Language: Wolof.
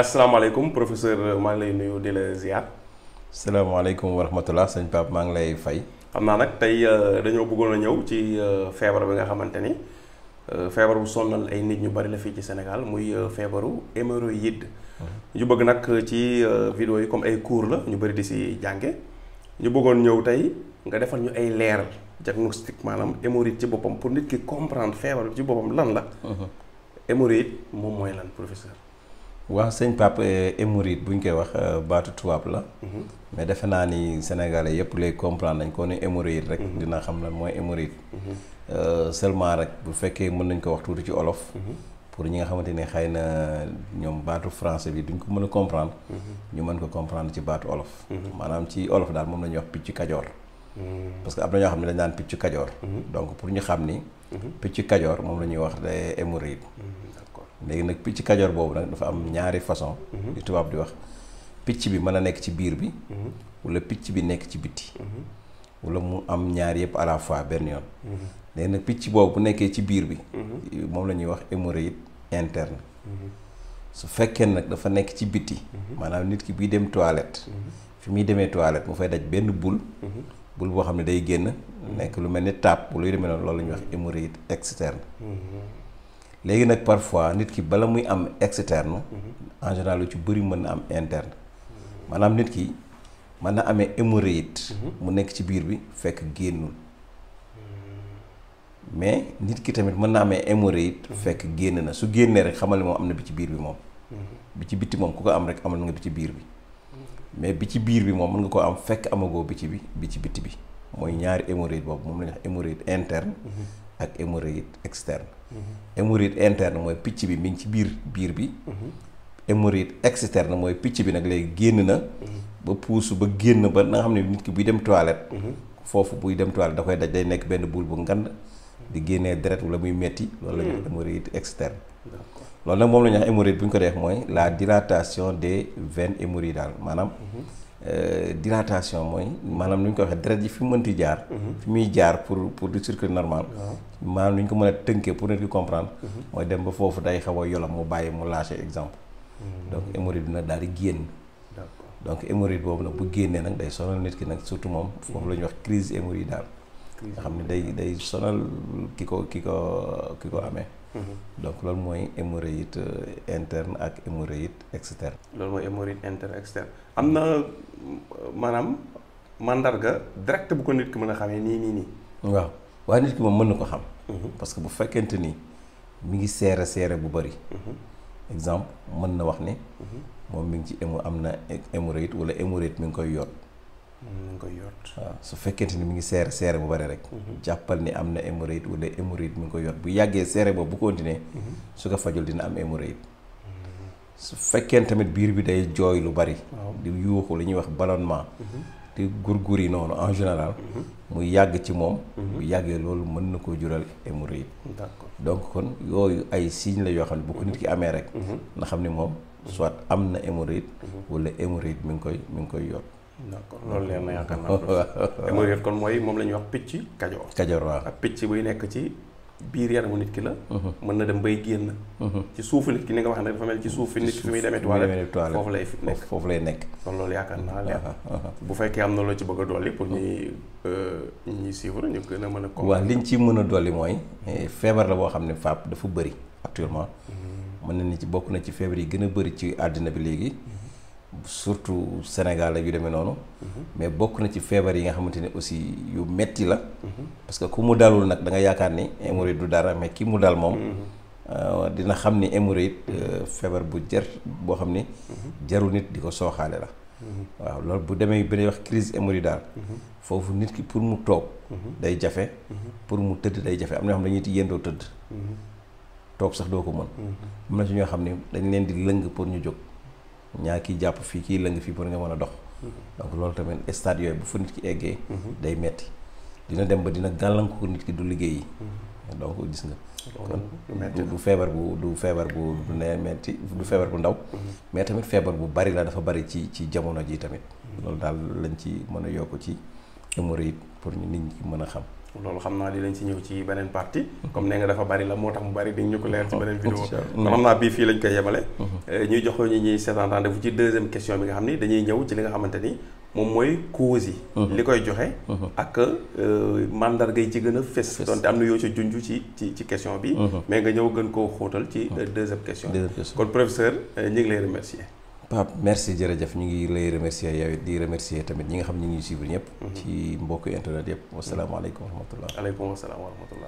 asalaamaaleykum professeur maa ngi lay nuyu di la ziar. salaamaaleykum wa rahmatulah sëñ Pape maa ngi lay fay. xam naa nag tey dañoo bëggoon a ñëw ci feebar bi nga xamante ni feebar bu sonnal ay nit ñu bari la fii ci Sénégal muy feebaru hémorroïde. ñu bëgg nag ci vidéo yi comme ay cours la ñu bari di si jànge ñu bëggoon ñëw tey nga defal ñu ay leeral diagnostic maanaam hémorroïde ci boppam pour nit ki comprendre feebar bi ci boppam lan la. hémorroïde moom mooy lan professeur. waaw sëñ Pape hémorroïde bu ñu koy wax baatu tubaab la. mais defe naa ni sénégalais yëpp lay comprendre nañ ko ne hémorroïde rek. dina xam lan mooy hémorroïde. seulement rek bu fekkee mën nañ ko wax tuuti ci olof. pour ñi nga xamante ne xëy na ñoom baatu français bi duñ ko mën a comprendre. ñu mën ko comprendre ci baatu olof. maanaam ci olof daal moom la ñuy wax picc kajoor. parce que am na ñoo xam ne dañ naan picc kajoor. donc pour ñu xam ni. picc kajoor moom la ñuy wax de hémorroïde. léegi nag picc kajoor boobu nag dafa am ñaari façon li tubaab di wax picc bi mën a nekk ci biir bi wala picc bi nekk ci bitti wala mu am ñaar yëpp à la fois benn yoon léegi nag picc boobu bu nekkee ci biir bi moom la ñuy wax hémorroïde interne su fekkee nag dafa nekk ci bitti maanaam nit ki buy dem toilette fi muy demee toilette mu fay daj benn bul boo xam ne day génn nekk lu mel ni taab bu luy demee noonu loolu la ñuy wax hémorroïde externe léegi nag parfois nit ki bala muy am externe en général lu ci bëri mën na am interne maanaam nit ki mën na amee hémorroïde mu nekk ci biir bi fekk génnul mais nit ki tamit mën na amee hémorroïde fekk génn na su génnee rek xamal ni moom am na bi ci biir bi moom bi ci bitti moom ku ko am rek amal nga bi ci biir bi mais bi ci biir bi moom mën nga ko am fekk amagoo bi ci bitti bi mooy ñaari hémorroïde boobu moom la ñuy wax hémorroïde interne ak hémorroïde externe hémorroïde interne mooy picc bi mi ngi ci biir bi hémorroïde externe mooy picc bi nag léegi génn na ba puusu ba génn ba nga xam ne nit ki buy dem toilette foofu buy dem toilette da koy daj day nekk benn boule bu ngand di génnee deret wala muy metti loolu la ñuy wax hémorroïde externe loolu nag moom la ñuy wax hémorroïde bu ñu ko def mooy la dilatation des veines hémorroïdales maanaam dilatation mooy maanaam nu ñu ko waxee deret ji fi mu mënti jaar fi muy jaar pour du circuit normal maanaam nu ñu ko mën a tënkee pour nit ki comprendre mooy dem ba foofu day xaw a yolam mu bàyyi mu lâché exemple donc hémorroïde bi nag daal di génn donc hémorroïde boobu nag bu génnee nag day sonal nit ki nag surtout moom foofu la ñuy wax crise hémorroïdale nga xam ne day sonal ki ko amee donc loolu mooy hémorroïde interne ak hémorroïde externe. loolu mooy hémorroïde interne externe am na maanaam mandarga direct bu ko nit ki mën a xamee nii. waaw waaye nit ki moom mën na ko xam. parce que bu fekkente ni mi ngi seere bu bari. exemple mën na wax ne. moom mi ngi ci am na hémorroïde wala hémorroïde mi ngi koy yoot. waaw su fekkente ni mi ngi seere bu bari rek. jàppal ni am na hémorroïde wala hémorroïde mi ngi koy yot bu yàggee seere boobu bu continuer su ko fajul dina am hémorroïde. su fekkee tamit biir bi day jooy lu bari. di yuuxu li ñuy wax ballonnement. di gurgur yi noonu en général. muy yàgg ci moom. bu yàggee loolu mën na koo jural hémorroïde. d'accord donc kon yooyu ay signes la yoo xam ne bu ko nit ki amee rek. na xam ni moom soit am na hémorroïde. wala hémorroïde mi ngi koy yot. d'accord loolu leer na yaakaar naa hémorroïde kon mooy moom la ñuy wax picc kajoor. kajoor waaw ak picc buy nekk ci biir yaramu nit ki la. mën na dem bay génn. ci suufu nit ki ni nga wax ne dafa mel ci suufu nit ki fi muy demee toilette foofu lay nekk. kon loolu yaakaar naa leer bu fekkee am na loo ci bëgg a dolli pour ñuy suivre ñu gën a mën a. waaw liñ ci mën a dolli mooy feebar la boo xam ne FAP dafa bëri actuellement. mën na ni ci bokk na ci feebar yi gën a bëri ci àddina bi léegi. surtout Sénégal la yu demee noonu. mais bokk na ci feebar yi nga xamante ne aussi yu metti la. parce que ku mu dalul nag da nga yaakaar ni hémorroïde du dara mais ki mu dal moom. dina xam ni hémorroïde feebar bu boo xam ni. jarul nit di ko sooxaale la. waaw loolu bu demee ba ñuy wax crise hémorroïdale. foofu nit ki pour mu toog. day jafe. pour mu tëdd day jafe am na ñoo xam ne dañuy yendoo tëdd. toog sax doo ko mën. am na ci ñoo xam ne dañ leen di lëng pour ñu jóg. ñaa kii jàpp fii kii lëng fii pour nga mën a dox. donc loolu tamit stade yooyu bu fa nit ki eggee. day metti dina dem ba dina gàllankoor nit ki du liggéey. donc gis nga. kon du feebar bu ne metti du feebar bu ndaw. mais tamit feebar bu bari la dafa bari ci jamono ji tamit. loolu daal lañ ci mën a yokk ci hémorroïde pour nit ñi mën a xam. loolu xam naa dinañ ci ñëw ci beneen partie comme nee nga dafa bari la moo tax mu bari di ñu ko leer ci beneen vidéo kon xam naa bii fii lañ koy yemale ñuy jox ko ñuy seetaan rendez-vous ci deuxième question bi nga xam ni dañuy ñëw ci li nga xamante ni moom mooy cause yi li koy joxe ak mandarga yi ci gën a fes donte am na yoo ci junj ci question bi mais nga ñëw gën koo xóotal ci deuxième question kon professeur ñu ngi lay remercier Pape merci jërëjëf ñu ngi lay remercier yow it di remercier tamit ñi nga xam ñi ngi suivre ñëpp ci mbokk internet yëpp wasalaamaaleykum wa rahmatullah aleykum wasalaam wa rahmatullah